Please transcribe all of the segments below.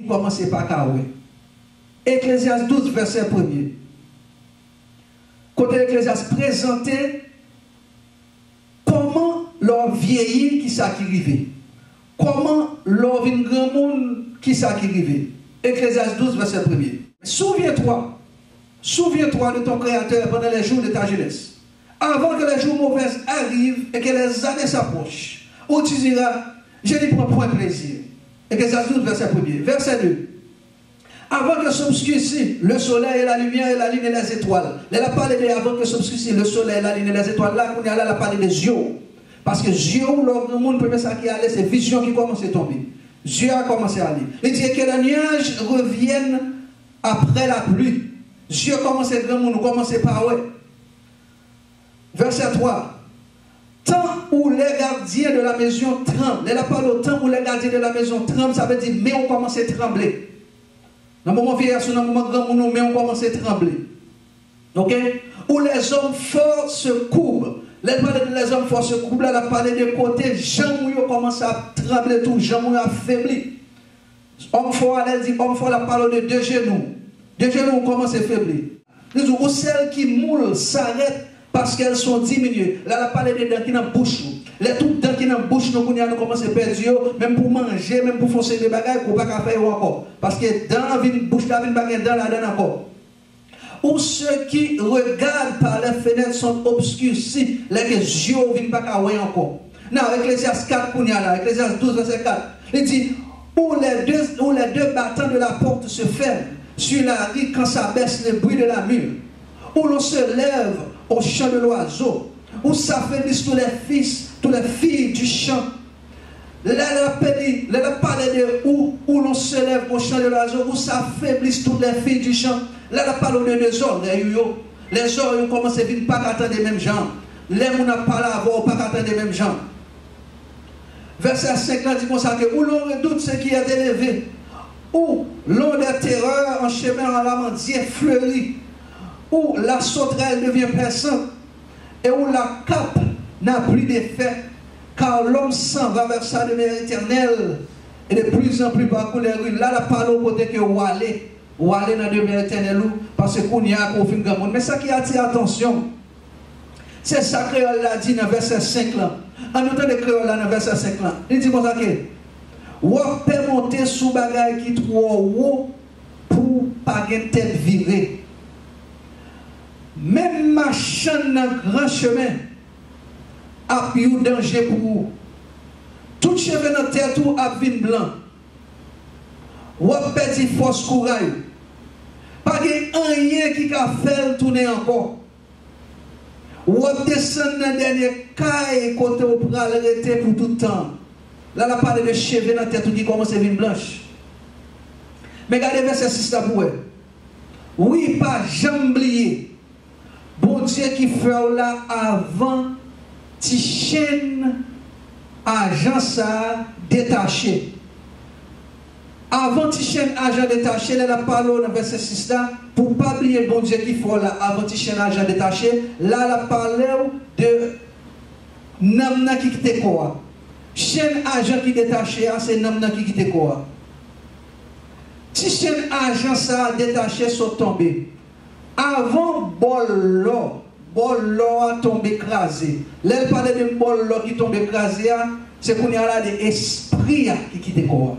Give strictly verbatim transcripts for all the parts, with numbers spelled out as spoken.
kòmanse pa ka wè. Eklezyas douz, vèsè premye. Kote Eklezyas prezante kòman lè w vyeyi, ki sa ki rive. Kòman lè w vin granmoun, ki sa ki rive. Eklezyas douz, vèsè premye. Souviens-toi, souviens-toi de ton Créateur pendant les jours de ta jeunesse, avant que les jours mauvais arrivent et que les années s'approchent, où tu diras, je n'y prends point plaisir. Eklezyas douz, vèsè premye. Vèsè de. Avant que s'obscurcissent le soleil et la lumière et la lune et les étoiles. Lè l ap pale de avant que s'obscurcissent le soleil, la lune et les étoiles, la, kounye a la, l ap pale de zye w. Paske zye w, lè w granmoun, premye sa ki ale, se vizyon ki kòmanse tonbe. Zye a kòmanse ale. Li di, et que les nuages reviennent après la pluie. Zye kòmanse granmoun, ou kòmanse pa wè. Vèsè twa. Temps où les gardiens de la maison tremblent. Lè l ap pale w, temps où les gardiens de la maison tremblent, sa vle di men w kòmanse tranble. Nan moman vyeyas ou, nan moman granmoun ou, men w kòmanse tranble. Oke? Où les hommes forts se courbent. Lè l pale de les hommes forts se courbent la, l ap pale de kote janm ou yo kòmanse ap tranble tou, janm ou yo ap febli. Òm fò a, lè l di òm fò, l ap pale w de dejenou. Dejenou ou kòmanse febli. Li di, au celles qui moulent s'arrêtent parce qu'elles sont diminuées. La, l ap pale de dan ki nan bouch nou. Lè tout dan ki nan bouch nou, kounye a nou kòmanse pèdi yo, menm pou manje, menm pou fè yon seri de bagay, ou pa ka fè yo ankò. Paske dan an vin, bouch la vin pa gen dan ladan l ankò. Où ceux qui regardent par les fenêtres sont obscurcis, lè ke zye w vin pa ka wè ankò. Nan Eklezyas kat kounye a la, Eklezyas douz, vèsè kat, li di, où les deux, où les deux battants de la porte se ferment sur la rue quand s'abaisse le bruit de la mule, où l'on se lève au chant de l'oiseau, où s'affaiblissent tous les fils, tous les filles du champ. Lè l ap pale, lè l ap pale de où, où l'on se lève au chant de l'oiseau, où s'affaiblissent toutes les filles du champ. Lè l ap pale w de, de zòrèy ou yo. Lè zòrèy ou kòmanse vin pa ka tande menm jan. Lè moun ap pale avè w, ou pa ka tande menm jan. Vèsè senk lan di konsa ke, où l'on redoute ce qui est élevé, où l'on des terreurs en chemin, en l'amandier fleuri, où la sauterelle devient persante, et où la cape n'a plus d'effet, car l'homme s'en va vers sa demeure éternelle, et de plus en plus parcourt les rues. La, l ap pale w kote ke w ale, w ale nan demè etènèl ou, paske kounye a ke w fin granmoun. Men sa ki atire atansyon, se sa kreyòl la di nan vèsè senk lan. Ann nou tande kreyòl la nan vèsè senk lan. Li di konsa ke, w ap pè monte sou bagay ki twò wo pou w pa gen tèt vire. Menm machann nan gran chemen ap yon danje pou ou. Tout cheve nan tèt ou ap vin blan. W ap pèdi fòs kouray ou. Pa gen anyen ki ka fè l tounen ankò. W ap desann nan dènye kay kote w pral rete pou tout tan. La, l ap pale de cheve nan tèt ou ki kòmanse vin blanch. Men gade vèsè sis la pou w wè. Wi, pa janm bliye. Bondye ki fè w la avan ti chenn ajan sa a detache. Avan ti chenn ajan detache, lè l ap pale w nan vèsè sis la, pou w pa bliye Bondye ki fè w la avan ti chenn ajan detache, la l ap pale w de nanm nan ki kite kò a. Chenn ajan ki detache a, se nanm nan ki kite kò a. Ti chenn ajan sa a detache sot tonbe. Avan bòl lò, bòl lò a tonbe kraze. Lè l pale de bòl lò ki tonbe kraze a, se kounye a la de espri a ki kite kò a.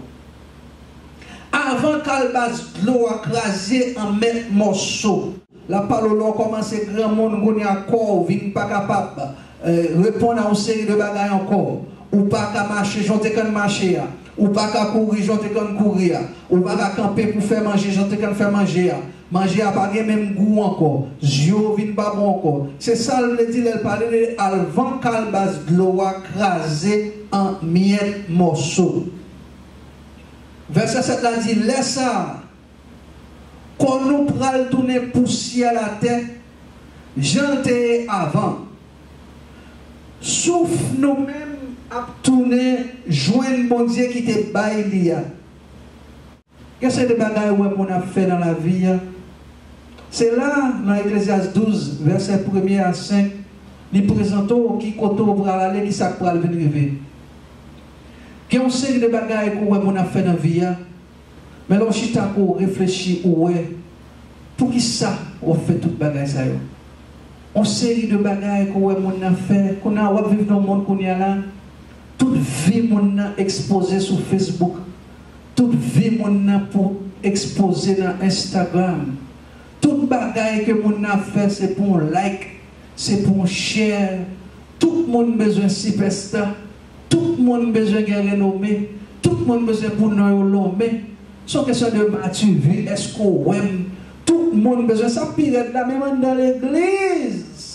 Avan kalbas dlo a kraze an mèt mòso, l ap pale w lè w kòmanse granmoun, kounye a kò w vin pa kapab, eh, reponn a yon seri de bagay ankò. Ou pa ka mache jan w te konn mache a. Ou pa ka kouri jan w te konn kouri a. Ou pa ka kanpe pou fè manje jan w te konn fè manje a. Manje a pa gen menm gou ankò. Zye w vin pa bon ankò. Se sa l vle di lè l pale de avan kalbas dlo a kraze an myèt mòso. Vèsè sèt la di, lè sa a, kò nou pral tounen pousyè latè, jan l te ye avan. Souf nou menm ap tounen jwenn Bondye ki te bay li a. Gen seri de bagay ou wè moun ap fè nan lavi a. Se la, nan Eklezyas douz, vèsè premye a senk, li prezante w ki kote w pral ale, ki sa k pral vin rive. Gen yon seri de bagay ke w wè moun ap fè nan vi a. Men lè w chita pou w reflechi, ou wè poukisa w ap fè tout bagay sa yo. Yon seri de bagay ke w wè moun nan fè, kounye a w ap viv nan yon mond kounye a la, tout vi moun nan ekspoze sou Facebook, tout vi moun nan pou ekspoze nan Instagram. Tout bagay ke moun nan ap fè se pou yon like, se pou yon share. Tout moun bezwen sipèsta. Tout moun bezwen gen renome. Tout moun bezwen pou non yo lonmen. Se yon kesyon de mativi. Èske w wè m? Tout moun bezwen sa. Pi rèd la, menm anndan legliz.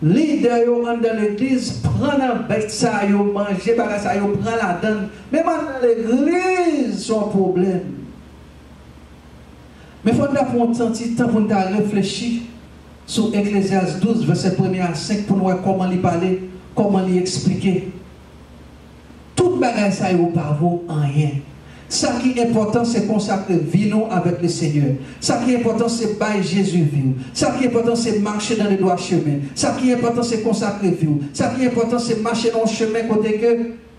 Lidè yo anndan legliz pran nan bèt sa yo, manje bagay sa yo pran ladann. Menm anndan legliz, se yon pwoblèm. Men fò n ta pran yon tan, ti tan pou n ta reflechi sou Eklezyas douz, vèsè premye a senk, pou n wè kòman li pale, kòman li eksplike. Tout bagay sa yo pa vo anyen. Sa ki enpòtan, se konsakre vi nou avèk Lesenyè. Sa ki enpòtan, se bay Jezi vi w. Sa ki enpòtan, se mache dans le droit chemin. Sa ki enpòtan, se konsakre vi w. Sa ki enpòtan, se mache nan yon chemen kote ke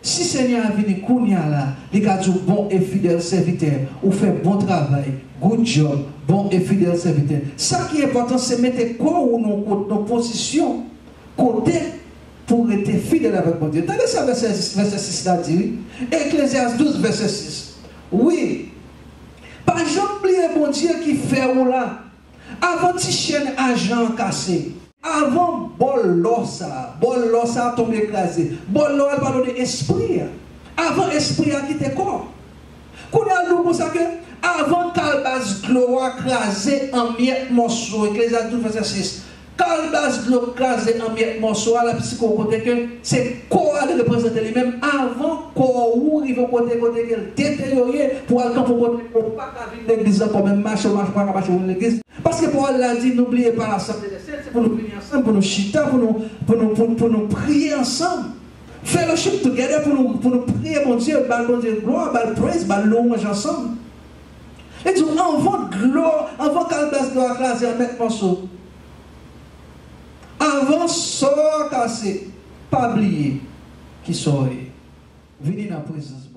si Senyè a vini kounye a la, li ka di w, bon e fidèl sèvitè, ou fè bon travay, good job, bon e fidèl sèvitè. Sa ki enpòtan, se mete kò w nan yon kot-, nan pozisyon kote pou w rete fidèl avèk Bondye. Tande sa vèsè, vèsè sis la di, wi. Eklezyas douz, vèsè sis. Wi, pa janm bliye Bondye ki fè w la. Avan ti chèn ajan an kase, avan bòl lò sa a, bòl lò sa a tonbe kraze, bòl lò a l padone espri a, avan espri a kite kò. Kounye a l di w konsa ke avan kalbas dlo a kraze an myèt mòso, Eklezyas douz vèsè sis, kalbas dlo kraze an myèt mòso a, l ap site w kote ke se kò a li reprezante li menm, avan kò ou rive yon kote, kote ke l deteryore, pou al kanpe yon kote ke w pa ka vin legliz ankò, menm mache w mache, w pa ka mache w vin legliz. Paske pawòl la di, n'oubliez pas l'assemblée des saints, se pou nou vini ansanm, pou nou chita, pou nou, pou nou, pou, pou nou priye ansanm. Fellowship together, pou nou, pou nou priye Bondye, ba l Bondye glwa, ba l praise, ba l louanj ansanm. Li di w, anvan dlo, anvan kalbas dlo a kraze an myèt mòso, avan sò a kase, pa bliye ki sò w ye. Vini nan prezans